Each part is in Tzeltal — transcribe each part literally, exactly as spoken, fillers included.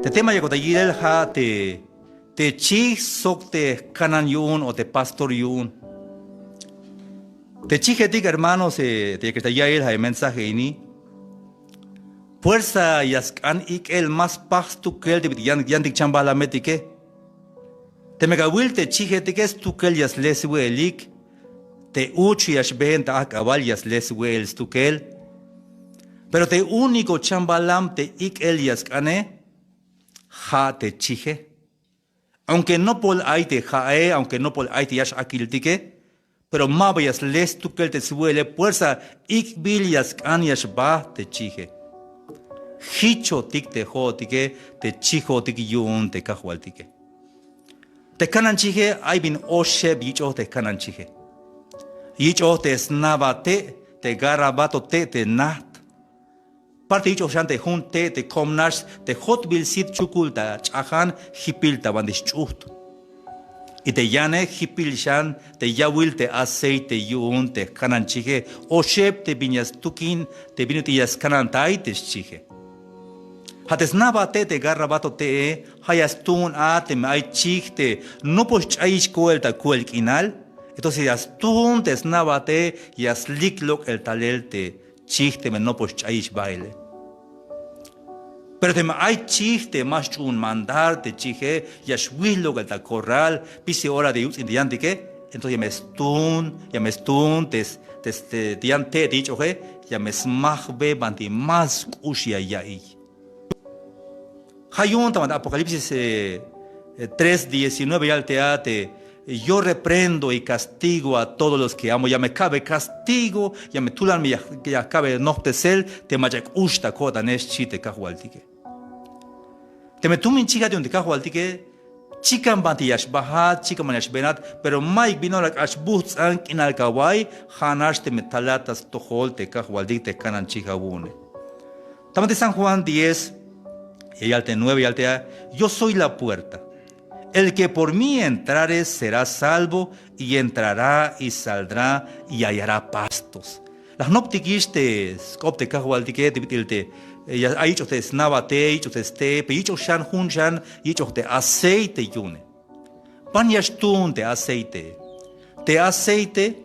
Te tema yak'ot ta yilel ja' te, te chij sok te jkanan yu'un o te pastor yu'un. Te chijetik, hermanos, eh, te yak'ex ta ya'iyel ja' e mensaje ini. Puersa ya sk'an ik'el más paj stukel te bit'il yan, yantik chambalametike. Teme ka awil te chijetike stukel ya sle swe'elik. Te uch ya xbeen ta ajk'abal ya sle swe'el stukel. Pero te único chambalam te ik'el ya sk'ane, ja' te chije. Aunque nopol ay te ja'e, aunque nopol ay te ya x-akiltike, pero maba ya sle stukel te swe'ele, puersa ik'bil ya sk'an ya xba te chije. Jichotik te jo'otike, te chijotik yu'un te kajwaltike. Te jkanan chije ay bin oxeb yich'oj te jkanan chije. Yich'oj te snaba te', te garabato te', te najt. Parte yich'oj xan te jun te', te komnax, te jotbil sit chukul ta ch'ajan, jipil ta banti xch'ujt. Y te yane jipil xan te yawil te aceite yu'un te jkanan chije, oxeb te bin ya stukin, te bin ut'il ya skanantay te xchije. Ja' te snaba te', te garabato te'e, ja' ya stuun a teme ay chij te nopol xch'ayix koel ta koel k'inal. Entonces ya stuun te snaba te', ya slik lok'el talel te chij teme nopol xch'ayix baele. Pero teme ay chij te ma xch'uun mandar te chije, ya xwil lok'el ta corral, pisil ora te yuts'in te yantike, entonces ya me stuun, ya me stuun te, te, te, te yan te' te yich'oje, ya me smajbe banti más k'ux ya ya'iy. Ja' yu'un ta banti Apocalipsis, eh, eh, tres diecinueve yal te a te, "Yo reprendo y castigo a todos los que amo". Ya me ka'be castigo, ya me tulan me ya, ya ka'be nojptesel te mach'a k'ux ta ko'tane, xchi te kajwaltike. Teme tumin chijat yu'un te kajwaltike, chikan banti ya xbajat, chikan banti ya xbeenat, pero mayuk bin ora k'ax bujts'an k'inal ka awa'iy, ja'nax teme talat ta stojol te kajwaltik te jkanan chij awu'une. Ta banti San Juan diez, ya yal te nueve, yal te a, "Yo soy la puerta. El que por mí entrare será salvo, y entrará y saldrá y hallará pastos". La jnoptikix te sk'op te kajwaltike te bit'il te, eh, ya ay yich'oj te snaba te', yich'oj te ste', pero yich'oj xan jun xan, yich'oj te aceite yu'une. Ban ya xtuun te aceite. Te aceite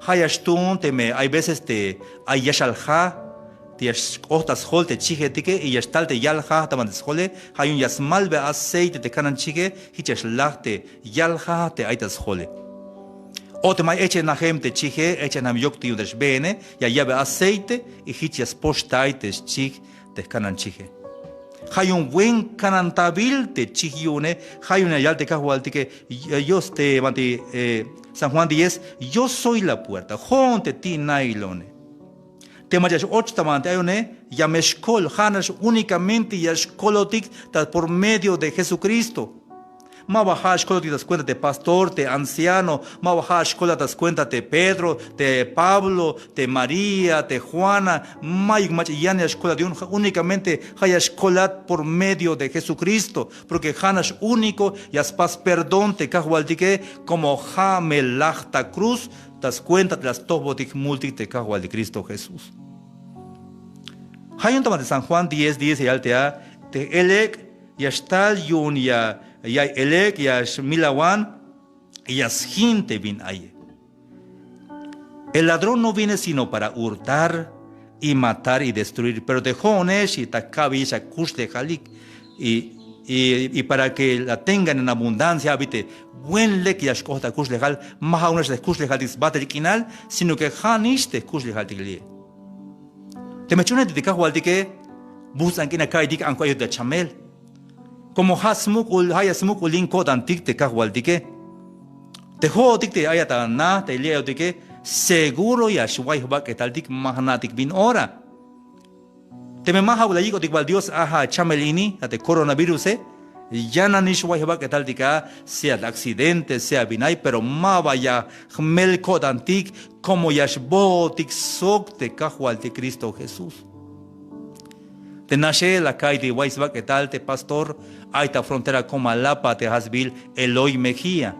ja' ya xtuun teme hay veces te ay yaxal ja, te ya xk'ot ta sjol te chijetike y ya xtal te yal ja ta banti sjole, ja' yu'un ya smalbe aceite te jkanan chije, jich ya xlaj te yal ja te ay ta sjole. O teme ay echenajem te chije, echenajem yok te yu'un te xbeene, ya ya'be aceite y jich ya spoxtay te xchij te jkanan chije. Ja' yu'un buen kanantabil te chij yu'une, ja' yu'un ya yal te kajwaltike, y-, Dios te banti, eh, San Juan diez, "Yo soy la puerta", jo'on te ti'nailone. Te mach'a x-och ta banti ayone, ya me xkol, ja'nax únicamente ya xkolotik ta por medio de Jesucristo. Maba ja' xkolotik ta skuenta te pastor, te anciano, maba ja' xkolat ta skuenta te Pedro, te Pablo, te María, te Juana, mayuk mach'a yan ya xkolat yu'un, ja-, únicamente ja' ya xkolat por medio de Jesucristo, porque ja'nax único ya spas perdón te kajwaltike, como ja' me laj ta cruz, ta skuenta te la stojbotik jmultik te kajwaltik Cristo Jesús. Ja' yu'un ta banti San Juan diez diez ya yal te a, te elek' ya xtal yu'un ya, ya elek' ya xmilawan, ya sjin te bin aye. El ladrón no viene sino para hurtar y matar y destruir, pero te jo'one xi ta ka'beyix akuxlejalik, y, y, y para que la tengan en abundancia, abi te buen lek ya xk'ot ta jkuxlejal, ma ja'uknax te jkuxlejaltik sbajtel k'inal, sino que ja'nix te jkuxlejaltik li'e. Teme jch'uunejtik te kajwaltike, bujts'an k'inal ka'iytik, aunque ayot ta chamel. Como ja' smuk'ul, ja' ya smuk'ulin ko'tantik te kajwaltike. Te jo'otik te ayat ta na, te li'ayotike, seguro ya xway jbak'etaltik, ma jna'tik bin ora. Teme ma ja'uk la yik'otik bal Dios a ja' chamel ini, a te coronaviruse, yananix way jbak'etaltik a, sea te accidente, sea bin ay, pero maba ya jmel ko'tantik, como ya xbootik sok te kajwaltik Cristo Jesús. Te naxe la ka'iytik way sbak'etal te pastor, ay ta frontera Comalapa te ja' sbiil Eloy Mejía.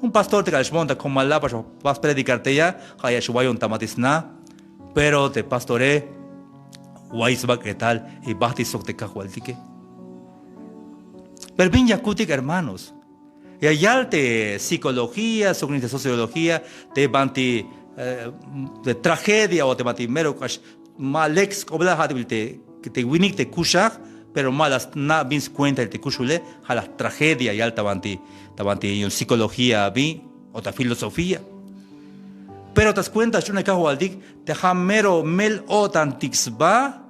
Jun pastor te k'alal xboon ta Comalapa, xba predicar te ya, ja' ya xwayon ta banti sna. Pero te pastore, way sbak'etal y bajtik sok te kajwaltike. Pero bin ya kutik, hermanos. Ya yal te psicología sok'nix te sociología te banti, eh, te tragedia o te banti mero k'ax ma lek sk'oblal, ja' te, te winik te kuxaj, pero ma la sna' bin skuentail te kuxule. Ja' la tragedia yal ta banti, ta banti yu'un psicología abi o ta filosofía. Pero ta skuenta sch'uunel Kajwaltik, te ja' mero mel-o'tantik sba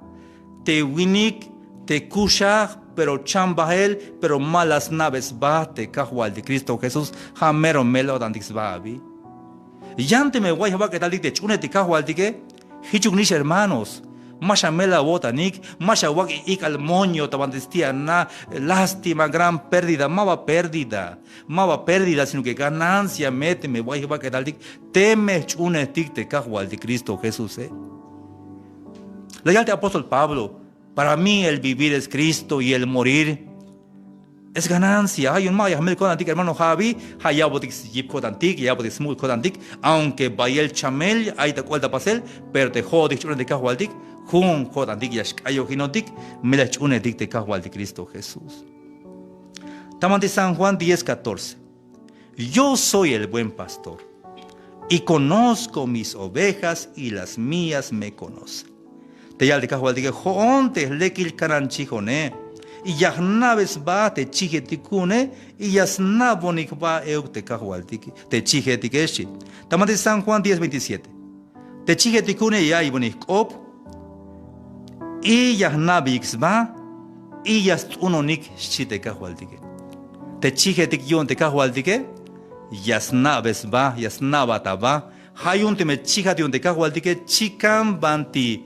te winik te kuxaj, pero cham bael, pero ma la sna'be sba te Kajwaltik Cristo Jesús. Ja' mero mel-o'tantik sba abi. Yan teme way jbak'etaltik te ch'uunel te Kajwaltike, jichuknix, hermanos. Ma xamel awo'tanik, ma xawak' ik'al moño ta banti sti' ana. Lástima, gran pérdida. Ma ba pérdida, ma ba pérdida, sino que ganancia me teme way jbak'etaltik, teme jch'uunejtik te Kajwaltik Cristo Jesuse. La yal te apóstol Pablo: "Para mí el vivir es Cristo y el morir es ganancia". Ja' yu'un ma ya jmel ko'tantik, hermano, ja' abi, ja' yabotik yip ko'tantik, yabotik smuk'ul ko'tantik, aunque bayel chamel ay ta k'ual ta pasel, pero te jo'otik jch'uunel te Kajwaltik, jun ko'tantik ya xk'ayojinotik, melel jch'uunejtik te Kajwaltik Cristo Jesús. Ta banti San Juan diez catorce: "Yo soy el buen pastor, y conozco mis ovejas, y las mías me conocen". Te yal te Kajwaltike: "Jo'on te jlekil kanan chijone, y ya jna'be sba te chijetiku'une, y ya sna'bonik jba euk te Kajwaltike, te chijetike", xchi. Ta banti San Juan diez veintisiete: "Te chijetiku'une ya ya'iybonik jk'op, y ya jna'beyik sba, y ya sts'unonik", xchi te Kajwaltike. Te chijetik yu'un te Kajwaltike ya sna'be sba, ya sna'bat aba. Ja' yu'un teme chijat yu'un te Kajwaltike, chikan banti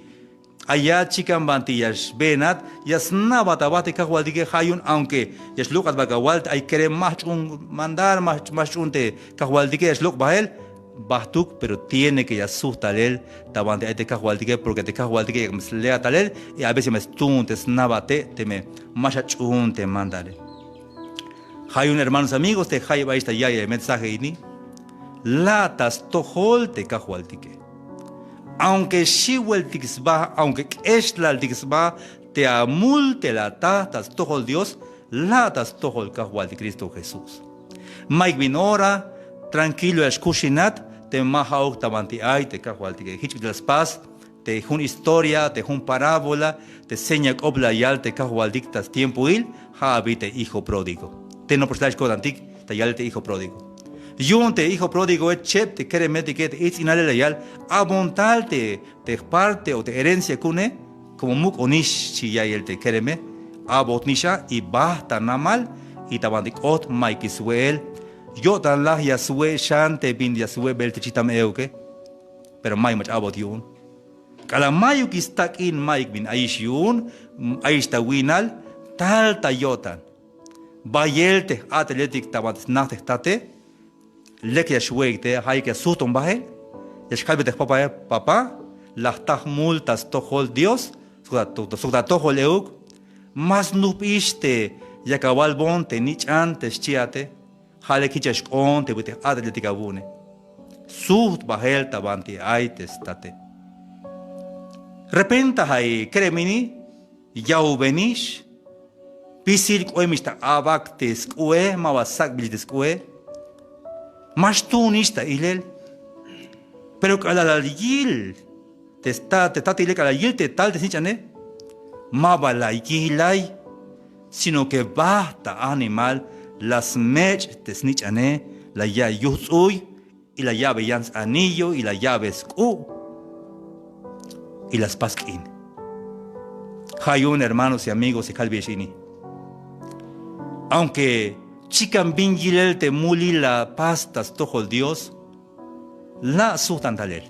ayat, chikan banti ya xbeenat, ya sna'bat aba te Kajwaltike. Ja' yu'un aunque ya xlok'at ba kawal te ay kerem, ma jch'uun mandar, ma, ma jch'uun te Kajwaltike, ya xlok' bael, bajtuk, pero tiene que ya sujt talel ta banti ay te Kajwaltike, porque te Kajwaltike ya me sleat talel, y a veces ya me stuun te sna'bate teme ma xach'uun te mandare. Ja' yu'un, hermanos, amigos, te jayeb ayex ta ya'iyel mensaje ini, la' ta stojol te Kajwaltike. Aunque xiweltik sba, aunque k'exlaltik sba te amul te la ataj ta stojol Dios, la' ta stojol Kajwaltik Cristo Jesús. Mayuk bin ora, tranquilo ya xkuxinat teme ma ja'uk ta banti ay te Kajwaltike. Jich bit'il la spas te jun historia, te jun parábola, te seña k'op la yal te Kajwaltik ta stiempoil, ja' abi te hijo pródigo. Te nopox la'ix ko'tantik ta yalel te hijo pródigo. Yu'un te hijo pródigoe, cheb te keremetike, te its'inale la yal: "Abon tal te, te jparte o te herencia ku'une, como muk'onix", xchi ya'iyel te kereme. Abotnixa y bajt ta namal, y ta banti k'ot mayukix swe'el. Yo'tan laj ya swe' xan te bin ya swe'bel te chitam euke, pero mayuk mach'a abot yu'un. K'alal mayukix stak'in, mayuk bin ayix yu'un, ayix ta wi'nal, tal ta yo'tan. Bayel te j-a'teletik ta banti snaj te jtate, lek ya xwe'ik te, ja'ik ya sujton bael, ya xkalbe te jpapae: "Papá, la jta jmul ta stojol Dios sok ta, sok ta atojol euk. Ma snujbix te yak awalbon te nich'an te xchiate. Ja' lek jich ya xk'oon te bit'il j-a'teletik awu'une". Sujt bael ta banti ay te state. Repenta ja' kerem ini, yawbenix, pisil k'oemix ta abak te sk'u'e, ma ba sak'bil te sk'u'e, ma xtuunix ta ilel. Pero k'alal la yil te sta, te tatile, k'alal la yil te tal te snich'ane, ma ba la yilay, sino que bajt ta animal, la smech' te snich'ane, la ya' yujts'uy, y la ya'be yan s-anillo, y la ya'be sk'u', y la spas k'in. Ja' yu'un, hermanos y amigos, ya kalbeyex ini. Aunque chikan bin yilel te mulil la pas ta stojol Dios, la' sujtan talel.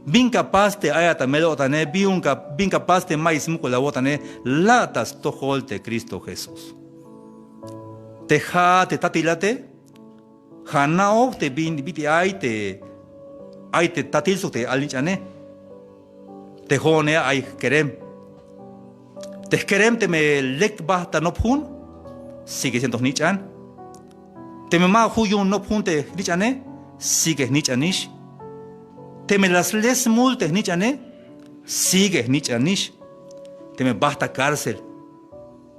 Bin ka pas te ayat ta mel-o'tane, bin ka, bin ka pas te mayuk smuk'ul awo'tane, la' ta stojol te Cristo Jesús. Te ja'at te tatilate, ja' ana'oj te bin bit'il ay te, ay te tatil sok te alnich'ane. Te jo'one ay jkerem. Te jkerem teme lek bajt ta nop jun, sigue siendo jnich'an. Teme ma jun yu'un nop jun te jnich'ane, sigue jnich'anix. Teme la sle smul te jnich'ane, sigue jnich'anix. Teme bajt ta cárcel,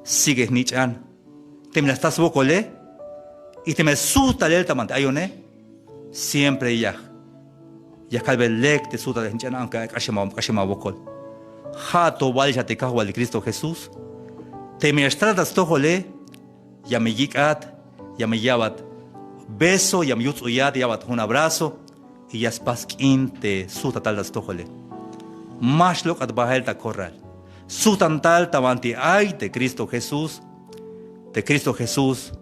sigue jnich'an. Teme la sta swokole, y teme sujt talel ta banti ayone, siempre ya ya kalbe lek te sujtatel jun ch'an, aunque ay k'axem awokol. Ja' to bal xan te Kajwaltik Cristo Jesús. Teme ya xtal ta stojole, ya me yik'at, ya me ya'bat beso, ya me yuts'uyat, ya'bat jun abrazo, y ya spas k'in te sujtan tal ta stojole. Ma xlok'at bael ta corral. Sujtan tal ta banti ay te Cristo Jesús. Te Cristo Jesús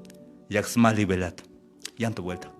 yak smajliybelat. Yan to buelta.